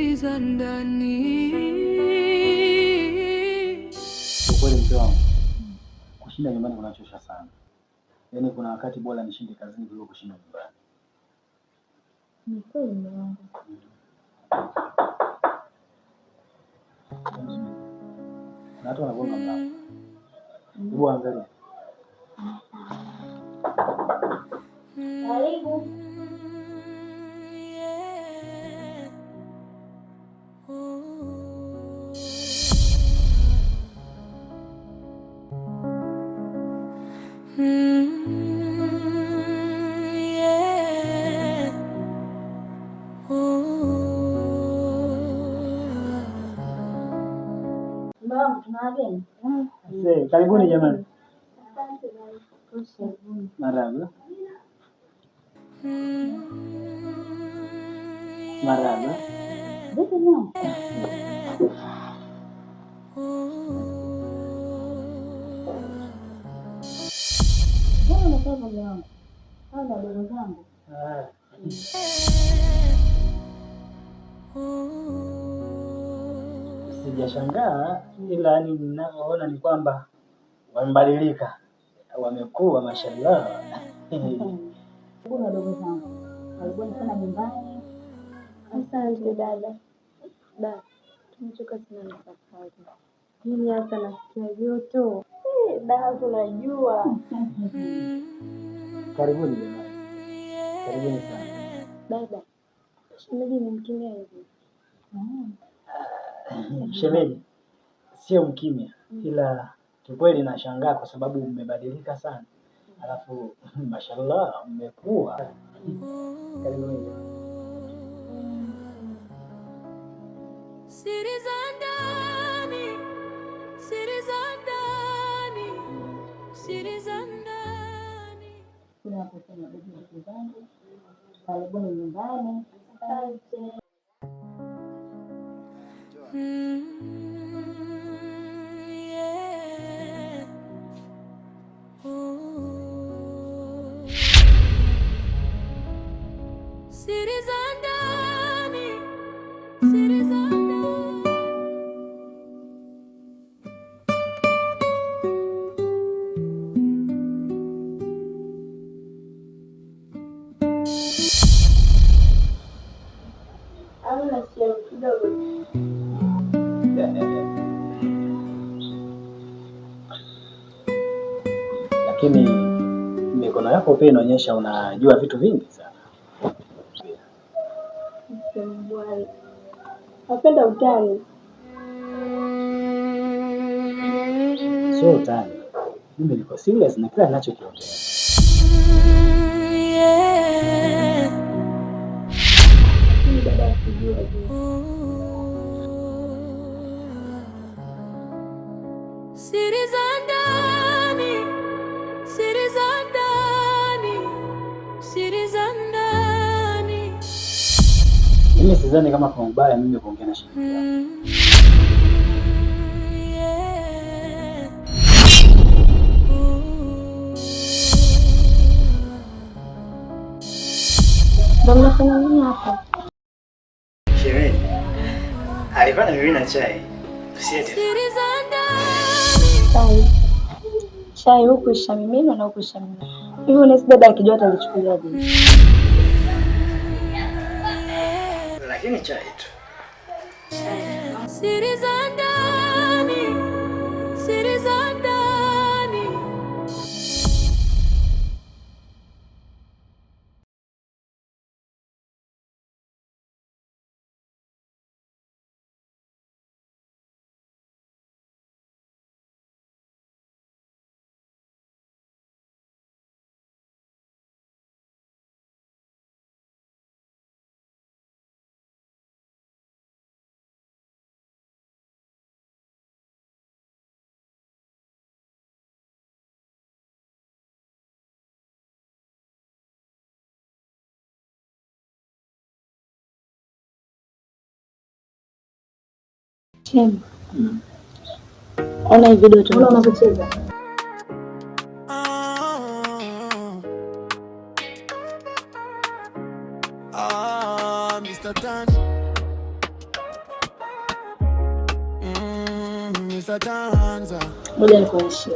Siri za ndani. Ukweli mke wangu, kushinda nyumbani kunachosha sana. Yaani kuna wakati bora nishinde kazini kuliko kushinda nyumbani. Ni kweli mume wangu. Na watu wanagonga mlango. Hebu angalia. Karibu. Yeah. Oh. Yeah. Oh. Mume wangu tuna wageni. Mzee, karibuni jamani. Asante baba. Marhaba. Marhaba. Vipi mume wangu? Mbona unakaa mume wangu? Hao ni wadogo zangu. Ah, sijashangaa ila yani ninavyoona ni kwamba wamebadilika. Wamekuwa mashallah. Karibuni wadogo zangu. Karibuni sana nyumbani. Asante dada. Da, tumechoka sana na safari. Mimi hapa nasikia joto. Da, tunajua. Karibuni jamani. Karibuni sana. Dada, shemeji ni mkimya hivi. Shemeji, sio mkimya ila kiukweli nashangaa kwa sababu mmebadilika sana. Alafu mashallah mmekuwa. Karibuni jamani. Siri za ndani, siri za ndani, siri za ndani. Kuna wakusanya wadogo zangu. Karibuni nyumbani. Asante. Yeah. Oh. Siri za ndani, siri za ndani. Hamna sehemu kidogo. Lakini mikono yako pia inaonyesha unajua vitu vingi sana. Sehemu bwana. Napenda utani. Sio utani. Mimi niko serious na kila ninachokiongea. Yeah. Lakini dada asijue. Siri za ndani, siri za ndani, siri za ndani. Mimi sidhani kama kuna ubaya mimi kuongea na shemeji yako. Yeah. Ndio mnafanya nini hapa? Shemeji, alikuwa anamimina chai. Usiete. Siri za ndani. Chai. Chai huku ishamiminwa na huku ishamiminwa. Hivi unahisi dada akijua atalichukulia vipi? Lakini chai tu. Siri za ndani, siri za ndani. Shem. Ona hii video tu. Ona unavyocheza. Ah, Mr. Tan. Mr. Tanza. Ngoja nikuonyeshe.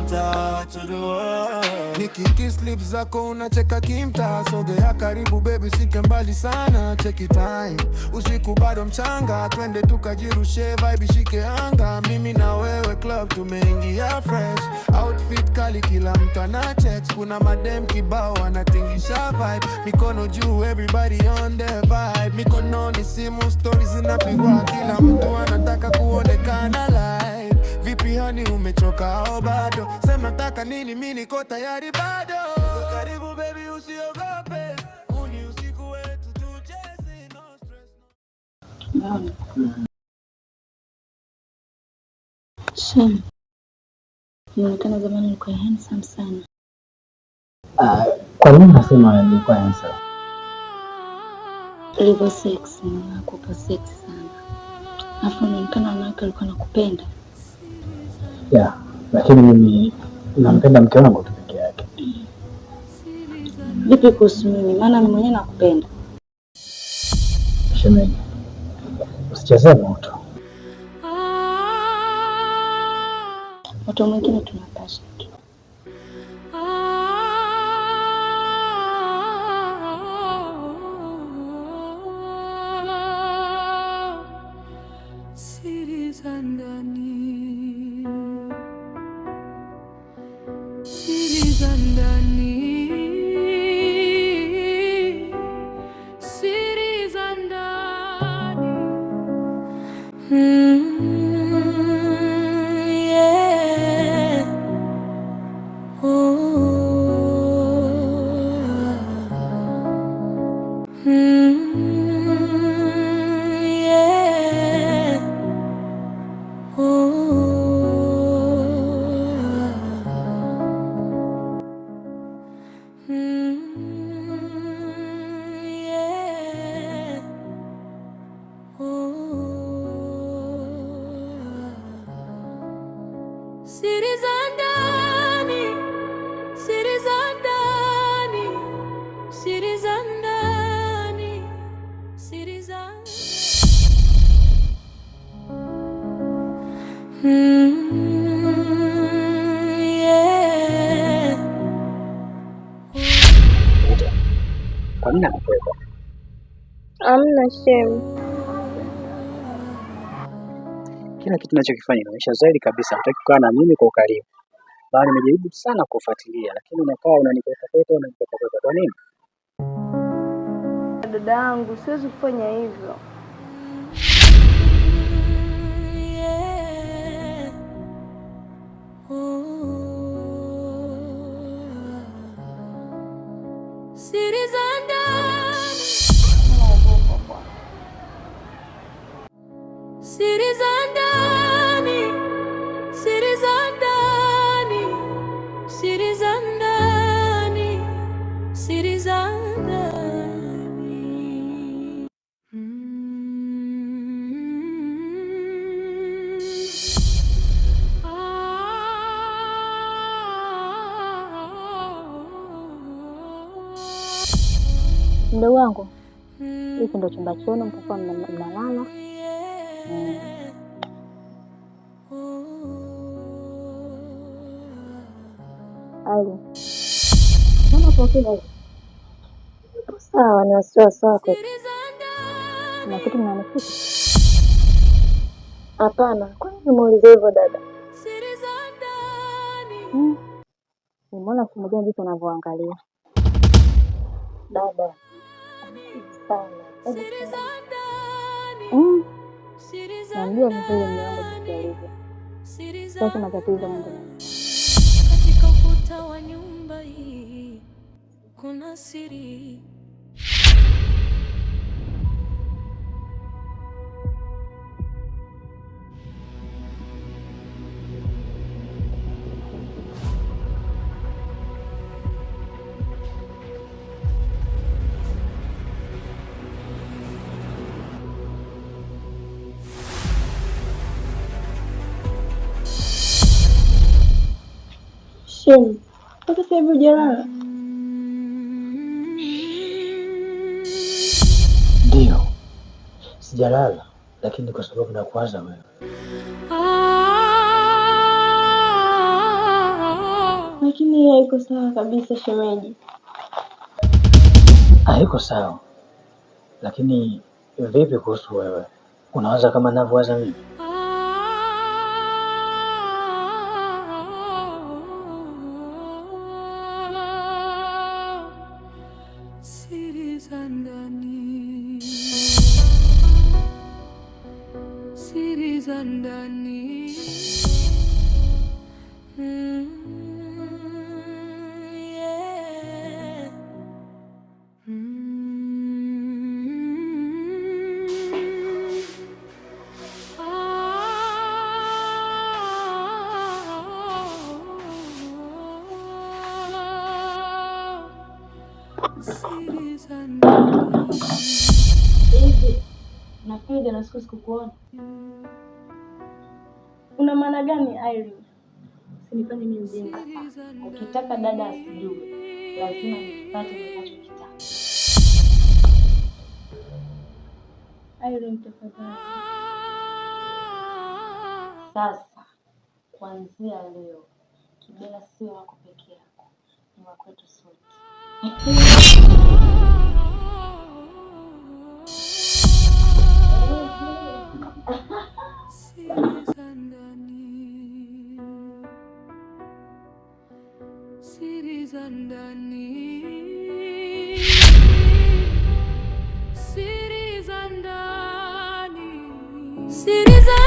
Mtaa to the world. Nikikiss lips zako unacheka kimta, sogea karibu baby, sike mbali sana, check it time. Usiku bado mchanga, twende tukajirushe, vibe ishike anga. Mimi na wewe club tumeingia fresh, outfit kali, kila mtu ana check. Kuna madem kibao wanatingisha vibe, mikono juu, everybody on the vibe. Mikononi simu, stories zinapigwa, kila mtu anataka kuonekana live. Vipi honey, umechoka au bado? Sema taka nini, mi niko tayari bado. Karibu baby, usiogope, huu ni usiku wetu, tucheze, no stress, no. Umeona? Shem, inaonekana zamani ulikuwa handsome sana. Ah, kwa nini unasema nilikuwa handsome? Ulivyo sexy, nakupa sexy sana. Alafu inaonekana wanawake walikuwa nakupenda. Yeah, lakini mimi nampenda mke wangu tu peke yake. Vipi kuhusu mimi? Maana mimi mwenyewe nakupenda. Shemeji, usichezee moto. Watu mwingine tunapasha tu. Siri za ndani, siri za ndani, siri za ndani. Yeah. Oh. Yeah. Oh. Yeah. Oh. Siri za ndani, siri za ndani, siri za ndani, siri za yeah. Kwa nini nakukwepa? Amna shemu. Kila kitu ninachokifanya inaonyesha zaidi kabisa hutaki kukaa na mimi kwa ukaribu. Bali nimejaribu sana kufuatilia, lakini unakaa unanikwepa kwepa, unanikwepa kwepa. Kwa nini? Dada yangu, siwezi kufanya hivyo. Yeah. Oh. Siri za ndani, siri za ndani, siri za ndani, siri za ndani, siri za ndani. Mdogo wangu, hiki ndo chumba chenu, mtakuwa mnalala. Ali, mbona upo kimya hivi? Upo sawa, ni wasiwasi wako. Kuna kitu mnanificha? Hapana, kwa nini muulize hivyo dada? Nimeona simu gani jinsi unavyoangalia. Dada, sana. Hebu Mm, namjua vizuri mume wangu jinsi alivyo. Sasa matatizo mambo mengi. Katika ukuta wa nyumba hii kuna siri. Shemu, mpaka sasa hivi hujalala? Ndio, sijalala, lakini kwa sababu nakuwaza wewe. Lakini hii haiko sawa kabisa shemeji. Haiko sawa, lakini vipi kuhusu wewe? Unawaza kama ninavyowaza mimi? Siri za ndani, siri za ndani. Yeah. Mm. Ah, siri za ndani. Hivi nafikiri jana siku sikukuona. Una maana gani Irene? Usinifanye mimi mjinga. Siri za Ukitaka dada asijue, lazima nikipate ninachokitaka. Irene tafadhali. Sasa kuanzia leo, Kibela sio wako peke yako, ni wa kwetu sote. Siri za ndani, siri za ndani, siri za ndani, siri za